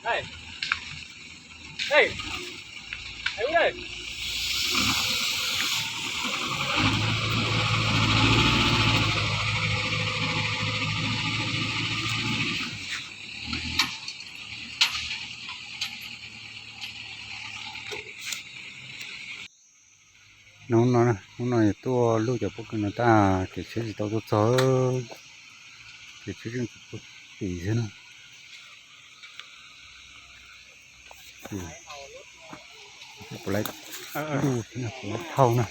Hnub no, hnub no tuaj luaj cov pob kws no tag, kev tsheb tsis tau tuaj txog, kev tsheb tseem puag tim xwb na. Puas laib, puas laib thauj na.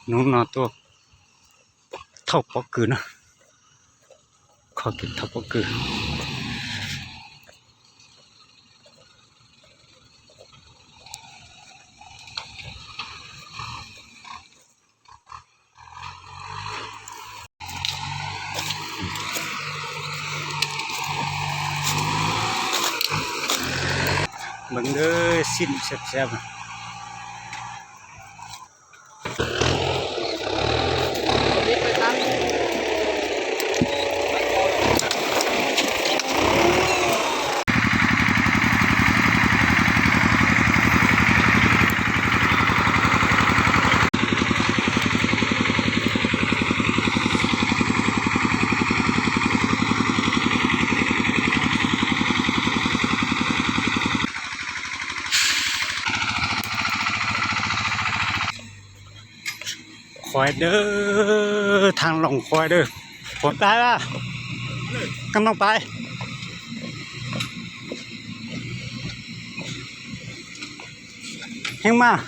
Hnub no tuaj thauj pob kws na, kho kev thauj pob kws. Npeev xim xyab xyab. Qhuav dawb, thaj loos qhuav dawb. Qhuav pais a, koj noj pais. Heev mas.